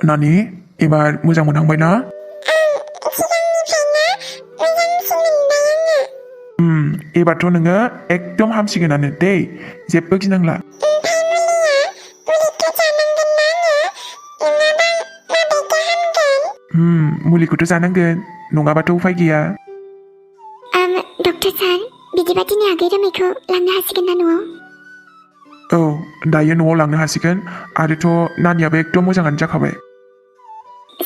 नानि एबार मोजां मोनहांबाय ना? एबारथ' नोङो एकदम हामसिगोनानो दै जेबो गिनांला। मुलिखौथ' जानांगोन नङाबाथ' उफाय गैया। डक्टर सार बिदिबा दिनै आगै रोमैखौ लांनो हासिगोन ना न'आव? औ दायो न'आव लांनो हासिगोन आरोथ' नानियाबो एकदम मोजाङानो जाखाबाय।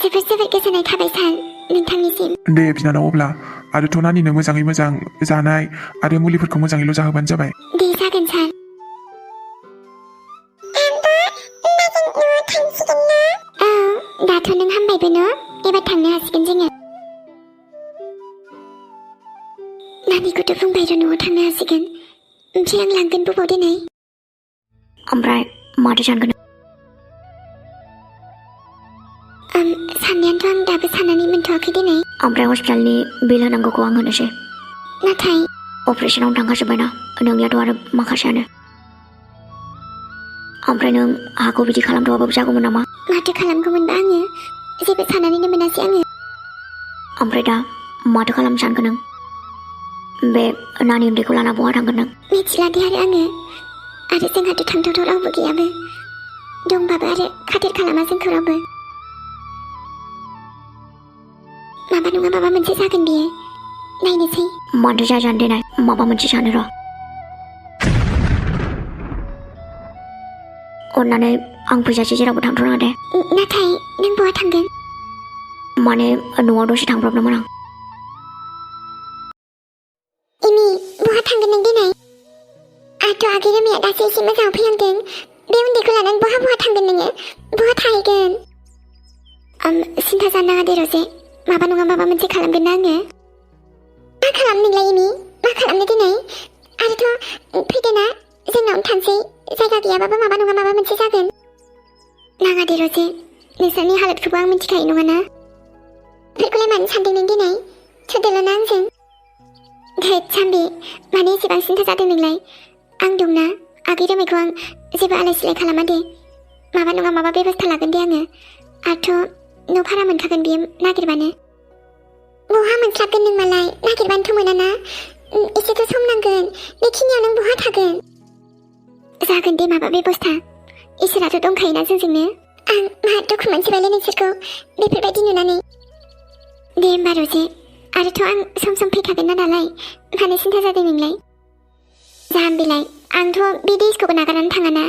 जोबोर जोबोर गोजोननाय थाबाय सार नोंथांनिसिम। दे बिनानाव अब्ला आरोथ' नानिनो मोजाङै मोजां जानाय आरो मुलिफोरखौ मोजाङैल' जाहोबानो जाबाय। दे जागोन सार। औ दाथ' नों हामबायबो न' एबार थांनो हासिगोन जोङो। नानिखौथ' बुंबाय र' न'आव थांनो हासिगोन ओमफ्राय आं लांगोन बबाव दिनै? ओमफ्राय माथो सानगोन? साननायानोथ' आं दाबो साननानै मोनथ'वाखै दिनै। ओमफ्राय हस्पिटालनि बिल होनांगौखौ आं होनोसै। नाथाय अपारेशनावनो थांखाजोब्बायना नोंनियाथ' आरो माखासेयानो। ओमफ्राय नों हाखौ बिदि खालामथ'वाबाबो जागौमोन नामा? माथो खालामगौमोनबा आङो जेबो साननानैनो मोनासै आङो। ओमफ्राय दा माथो खालामनो सानखो नों? बे नानि उन्दैखौ लाना बहा थांगोन नों? मिथिला दे आरो जोंहाथ' थांथावथाव रावबो गैयाबो दंबाबो आरो खाथिर खालामा जोंखौ रावबो। माबा नङा माबा मोनसे जागोन बियो नायनोसै। माथो जाजानो देनाय माबा मोनसे सानो र'। अननानै आं फैसासे जेरावबो थांथ'नाङा दे। नाथाय नों बहा थांगोन? माने न'आव दसे थांब्रबनोमोन आं। इमि बहा थांगोन नों दिनै? आंथ' आगै रोमाया दासो एसे मोजाङाव फैहांदों। बे उन्दैखौ लानानै बहा थांगोन नोङो? बहा थाहैगोन? सिन्था जानो नाङा दे रजे माबा नङा माबा मोनसे खालामगोन ना आङो। मा खालामनो नोंलाय इमि? मा खालामनो दिनै? आरोथ' फैदोना जोंनावनो थानोसै जायगा गैयाबाबो माबा नङा माबा मोनसे जागोन। नाङा दे रजे नोंसोरनि हालोदखौबो आं मिथिखायो नङाना। बेफोरखौलाय मानो सानदों नों दिनै? थुदोल'ना आंजों। धोद जाम्बि मानो एसेबां सिन्था जादों नोंलाय? आं दंना आगै रोमैखौ आं जेबो आलाय सिलाय खालामा दे। माबा नङा माबा बेबस्था लागोन दे आङो। आरोथ' न' भारा मोनखागोन बियो नागिरबानो। बहा मोनस्लाबगोन नों मालाय नागिरबानोथ' मोनाना। एसेथ' सम नांगोन बेखिनियाव नों बहा थागोन? जागोन दे माबा बेबस्था इसोराथ' दंखायोना जोंजोंनो। आं मा दुखु मोनसोबायलै नोंसोरखौ बेफोरबायदि नुनानै। दे होमबा रजे आरोथ' आं सम सम फैखागोन ना दालाय मानो सिन्था जादों नोंलाय? जाम्बिलाय आंथ' बे देशखौबो नागारनानै थाङाना।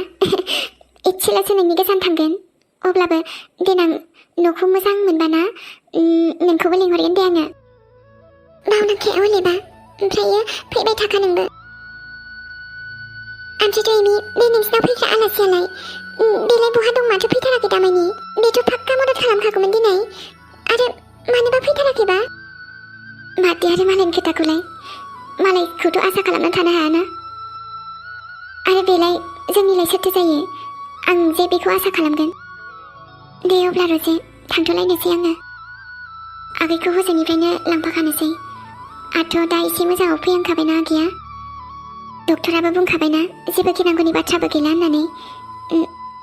एसेल'सो नोंनि गोजान थांगोन अब्लाबो देनां न'खौ मोजां मोनबाना नोंखौबो लिंहरगोन दे आङो। बावनांखाया हलेबा ओमफ्रायो फैबाय थाखा नोंबो। ओमफ्रायथ' इमि बे नोंसिनाव फैग्रा आलासियालाय बेलाय बहा दं माथो फैथाराखै दामानि? बेथ' पाक्का मदद खालामखागौमोन दिनै आरो मानोबा फैथाराखैबा? माथो आरो मालायनि खोथाखौलाय मालायखौथ' आसा खालामना थानो हायाना। आरो बेलाय जोंनिलाय सोरथो जायो आं जे बेखौ आसा खालामगोन। दे अब्ला रजे थांथ'लायनोसै आङो। आगैखौ हजोंनिफ्रायनो लांफाखानोसै। आरोथ' दा एसे मोजाङाव फैहांखाबायना आगैया। डक्टराबो बुंखाबायना जेबो गिनांगौनि बाथ्राबो गैला होननानै।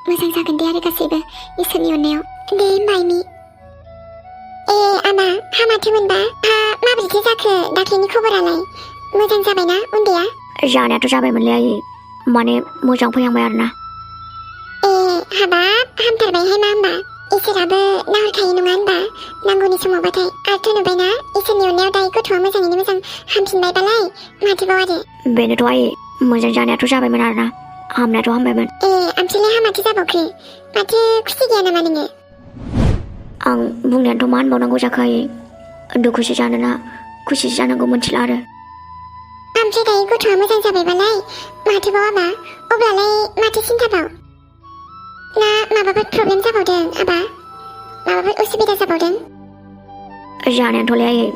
मोजां जागोन दे आरो गासैबो इसोरनि अननायाव। दे होमबा इमि। आमा हामाथो मोनबा माबोरैथो जाखो दाख्लैनि खबरालाय? मोजां जाबायना उन्दैया? जानायाथ' जाबायमोनलै आयै माने मोजां फैहांबाय आरोना। हाबाब हामथारबायहाय मा होमबा? इसोराबो नाहरखायो नङा होनबा नांगौनि समावबाथाय। आरोथ' नुबायना इसोरनि अननायाव दायो गथ'आ मोजाङैनो मोजां हामफिनबायबालाय माथोबाव आरो। बेनोथ' आयै मोजां जानायाथ' जाबायमोन आरोना हामनायाथ' हामबायमोन। ओमफ्रायलाय हामाथो जाबावखो? माथो खुसि गैया नामा नोङो? आं बुंनायाथ' मा होनबावनांगौ जाखो आयै दुखुसो जानोना खुसिसो जानांगौ मोनथिला आरो। ओमफ्राय दायो गथ'आ मोजां जाबायबालाय माथोबाव आबा अब्लालाय माथो सिन्थाबाव? ना माबाफोर प्रब्लेम जाबावदों आबा? माबाफोर उसुबिदा जाबावदों? जानायाथ'लै आयै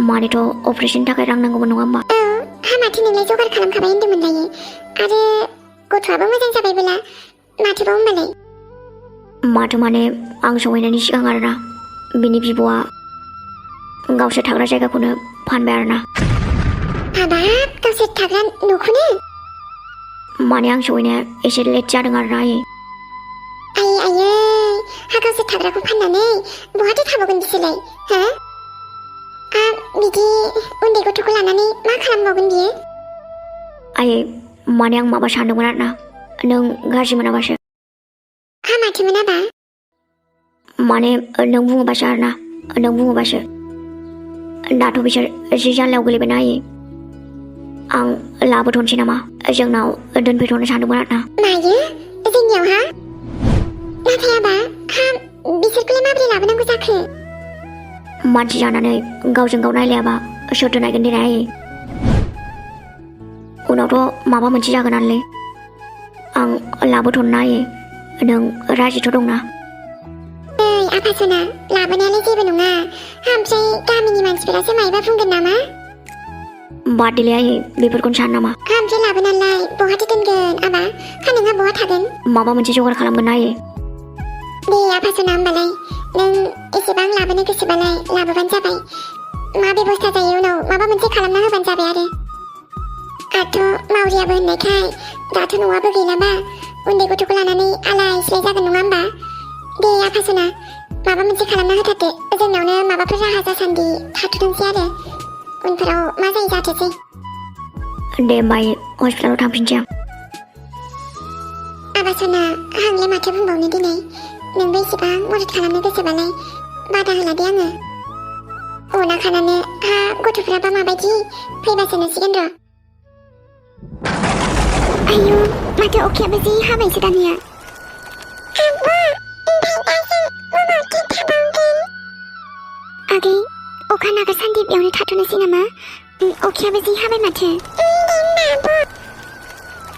मानोथ' अपारेशननि थाखाय रां नांगौमोन नङा होमबा? औ हामाथो नोंलाय जगार खालामखाबाय होन्दोंमोनलायो आरो गथ'आबो मोजां जाबायबोला माथोबाव होमबालाय? माथो माने आं सहैनायनि सिगां आरोना बिनि बिब'आ गावसोर थाग्रा जायगाखौनो फानबाय आरोना। हाबाब गावसोर थाग्रा न'खौनो? माने आं सहैनाया एसे लेट जादों आरोना आयै। आयै हा गावसोर गावसोर थाग्राखौ फाननानै बहाथो थाबावगोन बिसोरलाय हा बिदि उन्दै गथ'खौ लानानै मा खालामबावगोन बियो आयै माने आं माबा सानदोंमोन आरोना नों गाज्रि मोनाबासो माथोमोन आबा माने नों बुङोबासो आरोना नों बुङोबासो दाथ' बिसोर जि जाल्लायाव गोलैबायना आयै आं लाबोथ'नोसै नामा जोंनाव दोनफैथ'नो सानदोंमोन आरोना मायो जोंनियाव हा नाथाय आबा बिसोरखौलाय माबोरै लाबोनांगौ जाखो मानसि जानानै गावजों गाव नायलायाबा सोरथो नायगोन देनाय आयै उनावथ' माबा मोनसे जागोनानोलै आं लाबोथ'नो ना आयै नों राजिथ' दंना आफा सना लाबोनायालाय जेबो नङा ओमफ्राय गामिनि मानसिफोरासो मायबा बुंगोन नामा बादेलै आयै बेफोरखौनो सान नामा ओमफ्राय लाबोनालाय बहाथो दोनगोन आबा नोंहा बहा थागोन माबा मोनसे जगार खालामगोन ना आयै दे आफा सना होमबालाय नों एसेबां लाबोनो गोसोबालाय लाबोबानो जाबाय मा बेबस्था जायो उनाव माबा मोनसे खालामना होबानो जाबाय आरो आंथ' मावरियाबो होननायखाय दाथ' न'आबो गैलाबा उन्दै गथ'खौ लानानै आलाय सिलाय जागोन नङा होमबा दे आफा सना माबा मोनसे खालामना होथारदो जोंनावनो माबाफोर राहा जासान्दि थाथ'थोंसै आरो उनफोराव मा जायो जाथोंसै दे होमबा आयै हस्पिटालाव थांफिनसै आं आबा सना आंलाय माथो बुंबावनो दिनै नोंबो एसेबां मदद खालामनो गोसोबालाय बादा होला दे आङो अना खानानो गथ'फ्राबा माबायदि फैबासो नुसिगोन र' आयु माथो अखायाबो जि हाबायसो दानिया आगै अखा नागारसान्दि बेयावनो थाथ'नोसै नामा अखायाबो जि हाबाय माथो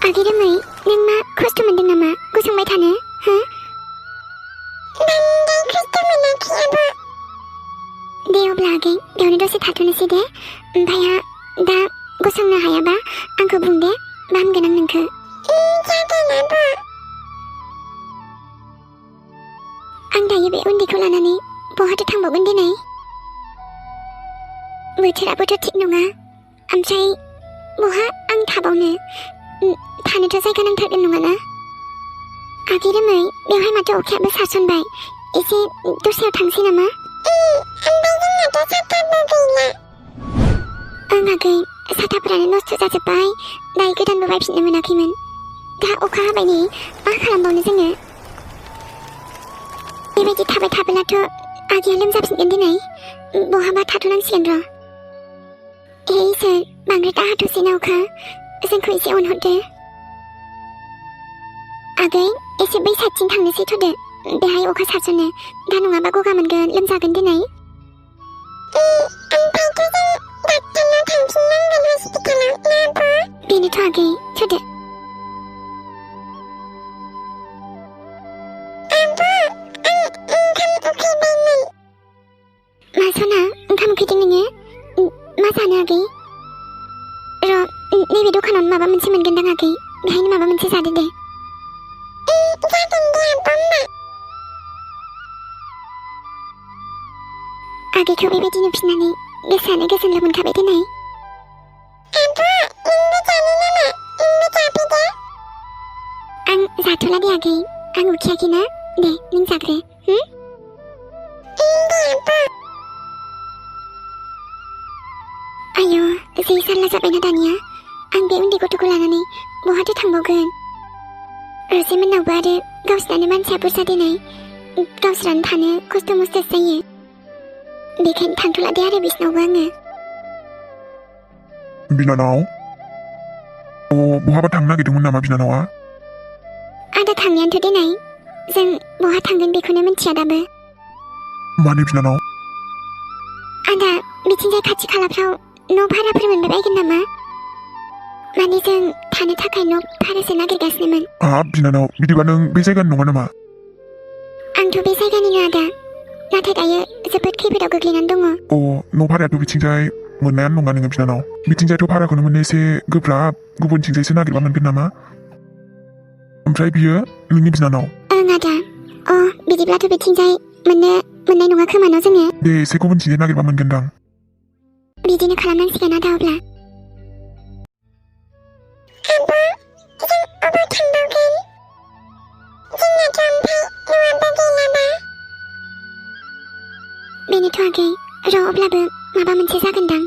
आगै रोमै नों मा खस्थ' मोनदों नामा गसंबाय थानो हो बांद्राय खस्थ' मोनाखै आबा दे अब्ला आगै बेयावनो दसे थाथ'नोसै दे ओमफ्राय दा गसंनो हायाबा आंखौ बुं दे हामगोन आं नोंखौ जागोन आबा आं दायो बे उन्दैखौ लानानै बहाथो थांबावगोन दिनै बोथोराबोथ' थिग नङा ओमफ्राय बहा आं थाबावनो थानोथ' जायगा नांथारगोन नङाना आगै रोमै बेवहाय माथो अखायाबो सारसनबाय एसे दस्रायाव थांसै नामा ओं आगै साथाफोरानो नस्थ' जाजोब्बाय दायो गोदानबो बायफिननो मोनाखैमोन दा अखा हाबाय नै मा खालामबावनो जोङो बेबायदि थाबाय थाबोलाथ' आगैया लोमजाफिनगोन दिनै बहाबा थाथ'नांसिगोन र' हे इसोर बांद्राय दाहाथ'सै ना अखा जोंखौ एसे अनहरदो आगै एसे बै साइडथिं थांनोसै थ'दो बेहाय अखा सारसनो दा नङाबा गगा मोनगोन लोमजागोन दिनै बेनोथ' आगै थ'दो मा सना ओंखाम उखैदों नोङो मा जानो आगै र' नैबे दखानावनो माबा मोनसे मोनगोनदां आगै बेहायनो माबा मोनसे जादो दे आगैखौ बेबायदि नुफिननानै गोसोआनो गोजोनल' मोनखाबाय दिनै आं जाथ'ला दे आगै आं उखैयाखैना दे नों जाग्रो आयु जि जारला जाबायना दानिया आं बे उन्दै गथ'खौ लानानै बहाथो थांबावगोन रजेमोननावबो आरो गावसिनानो मानसिया बुरजा दिनै गावसोरानो थानो खस्थ' मस्थ' जायो बेखायनो थांथ'ला दे आरो बिसिनावबो आङो बिनानाव बहाबा थांनो नागिरदोंमोन नामा बिनानावा आदा थांनायानोथ' दिनै जों बहा थांगोन बेखौनो मिन्थिया दाबो माने बिनानाव आदा बिथिंजाय खाथि खालाफ्राव न' भाराफोर मोनबाय बायगोन नामा माने जों थानो थाखाय न' भारासो नागिरगासिनोमोन बिनानाव बिदिबा नों बे जायगानि नङा नामा आंथ' बे जायगानिनो आदा नाथाय दायो जोबोद खैफोदाव गोग्लैनानै दङ न' भारायाथ' बिथिंजाय मोननायानो नङा नोङो बिनानाव बिथिंजायथ' भाराखौनो मोननो एसे गोब्राब गुबुनथिंजायसो नागिरबा मोनगोन नामा ओमफ्राय बियो नोंनि बिनानाव ओं आदा बिदिब्लाथ' बिथिंजाय मोननाय नङा खोमा न' जोङो दे एसे गुबुनथिंजाय नागिरबा मोनगोनदां बिदिनो खालामनांसिगोन आदा अब्ला बेनोथ' आगै र' अब्लाबो माबा मोनसे जागोनदां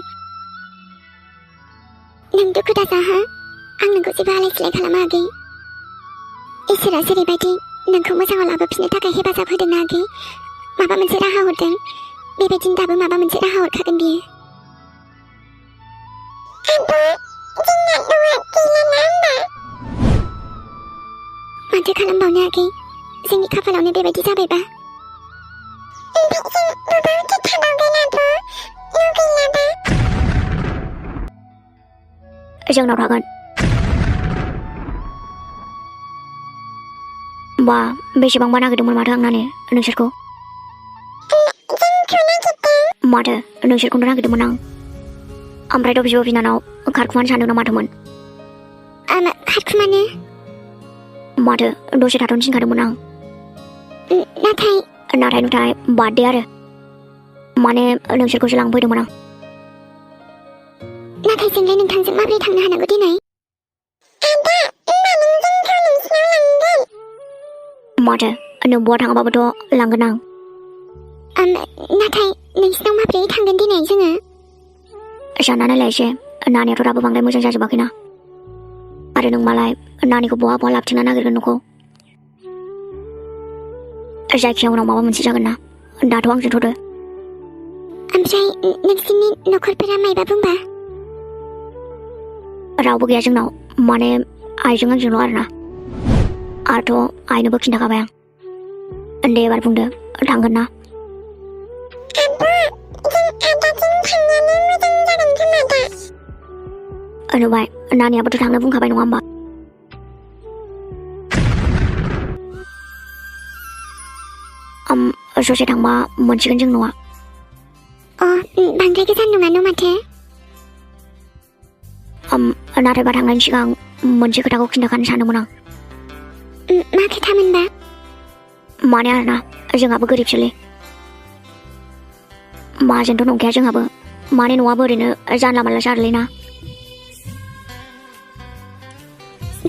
नों दुखु दाजा हो आं नोंखौ जेबो आलाय सिलाय खालामा आगै इसोरा जेरैबायदि नोंखौ मोजाङाव लाबोफिननो थाखाय हेफाजाब होदोंना आगै माबा मोनसे राहा हरदों बेबायदिनो दाबो माबा मोनसे राहा हरखागोन बियो माथो खालामबावनो आगै जोंनि खाफालावनो बेबायदि जाबायबा जोंनाव थागोन बा बेसेबांबा नागिरदोंमोन माथो आंनानो नोंसोरखौ माथो नोंसोरखौनो नागिरदोंमोन आं ओमफ्रायथ' बिब' बिनानाव खारखुमानो सानदों ना माथोमोन खारखुमानो माथो दसे थाथ'नो थिनखादोंमोन आं नाथाय बाद दे आरो माने नोंसोरखौसो लांफैदोंमोन आं नाथाय जोंलाय नोंथांजों माबोरै थांनो हानांगौ दिनै माथो नों बहा थाङाबाबोथ' लांगोन आं नाथाय नोंसिनाव माबोरै थांगोन दिनै जोङो सानना नायलाय एसे नानियाथ' दाबो बांद्राय मोजां जाजोबाखैना आरो नों मालाय नानिखौ बहा लाबथिंना नागिरगोन न'खौ जायखिया उनाव माबा मोनसे जागोन ना दाथ' आंजों थ'दो ओमफ्राय नोंसिनि न'खरफोरा मायबा बुंबा रावबो गैया जोंनाव माने आइजों आंजोंल' आरोना आरोथ' आइनोबो खिन्थाखाबाय आं दे एबार बुंदो थांगोन ना नुबाय नानियाबोथ' थांनो बुंखाबाय नङा होमबा ससे थांबा मोनसिगोन जों न'आ बांद्राय गोजान नङा न' माथो नाथायबा थांनायनि सिगां मोनसे खोथाखौ खिन्थाखानो सानदोंमोन आं मा खोथामोनबा माने आरोना जोंहाबो गोरिबसोलै माहाजोनथ' नंखाया जोंहाबो माने न'आबो ओरैनो जानला मानलासो आरोलै ना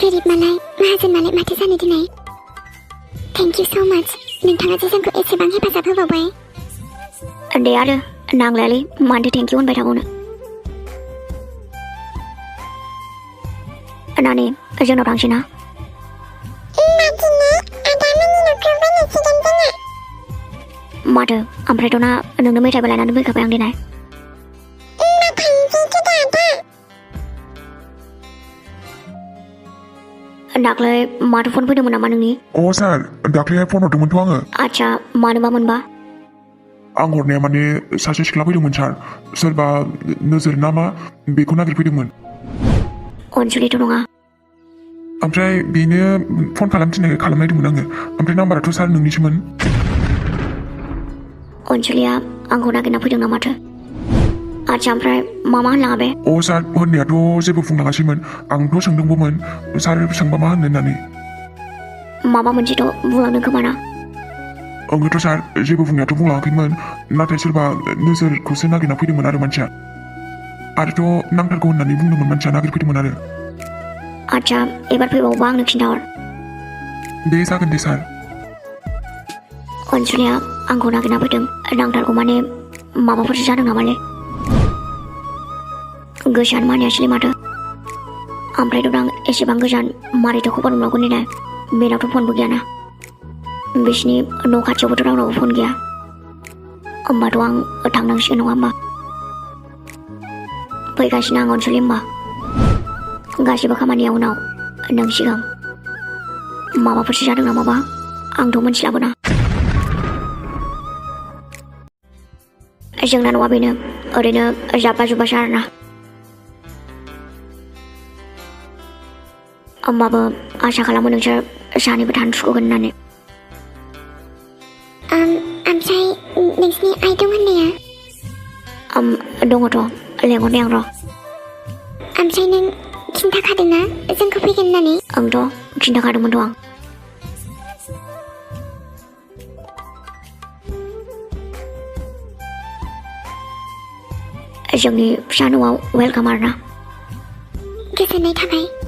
गोरिब मालाय माहाजोन मालाय माथो जानो दिनै थेंक इउ स' माच नोंथाङा जे जोंखौ एसेबां हेफाजाब होबावबाय दे आरो नांलायालै मानोथो थेंक इउ होनबाय थाबावनो नानि जोंनाव थांसै ना माथो ओमफ्रायथ' ना नोंनो मेथाइबो लायनानै फैखाबाय आं दिनै दाख्लै माथो फन फैदोंमोन नामा नोंनि सार दाख्लैहाय फन हरदोंमोनथ' आङो आदसा मानोबा मोनबा आं हरनाया माने सासे सिख्ला फैदोंमोन सार सोरबा नोजोर ना मा बेखौ नागिरफैदोंमोन अनसुलिथ' नङा ओमफ्राय बेनो फन खालामफिननाय खालामनायदोंमोन आङो ओमफ्राय नाम्बाराथ' सार नोंनिसोमोन अनसुलिया आंखौ नागिरना फैदों ना माथो आदसा ओमफ्राय मा होनलाङा बे सार होननायाथ' जेबो बुंलाङासैमोन आंथ' सोंदोंबोमोन सार सोंबा मा होननो होननानै माबा मोनसेथ' बुंलांदों खोमा ना आङोथ' सार जेबो बुंनायाथ' बुंलाङाखैमोन नाथाय सोरबा नोजोरखौसो नागिरना फैदोंमोन आरो मानसिया आरोथ' नांथारगौ होननानै बुंदोंमोन मानसिया नागिरफैदोंमोन आरो आदसा एबार फैबावोबा आंनो खिन्थाहर दे जागोन दे सार अनसुलिया आंखौ नागिरना फैदों नांथारगौ माने माबाफोरसो जादों नामालै गोसोआनो मानियासैलै माथो ओमफ्रायथ' आं एसेबां गोजान मारैथ' खबर मोनबावगोन देनाय बेनावथ' फनबो गैयाना बिसिनि न' खाथियावबोथ' रावनावबो फन गैया होमबाथ' आं थांनांसिगोन नङा होमबा फैगासिनो आं अनसुलि होमबा गासिबो खामानिया उनाव नों सिगां माबाफोरसो जादों नामाबा आंथ' मोनथिलाबोना जोंना न'आ बेनो ओरैनो जाब्बा जुब्बासो आरोना होमबाबो आसा खालामो नोंसोर सानैबो थानो सुखुगोन होननानै ओमफ्राय नोंसिनि आइ दं होननाया दङथ' लेंहरनाय आं र' ओमफ्राय नों खिन्थाखादोंना जोंखौ फैगोन होननानै आंथ' खिन्थाखादोंमोनथ' आं जोंनि फिसा न'आव वेलकाम आरोना गोजोननाय थाबाय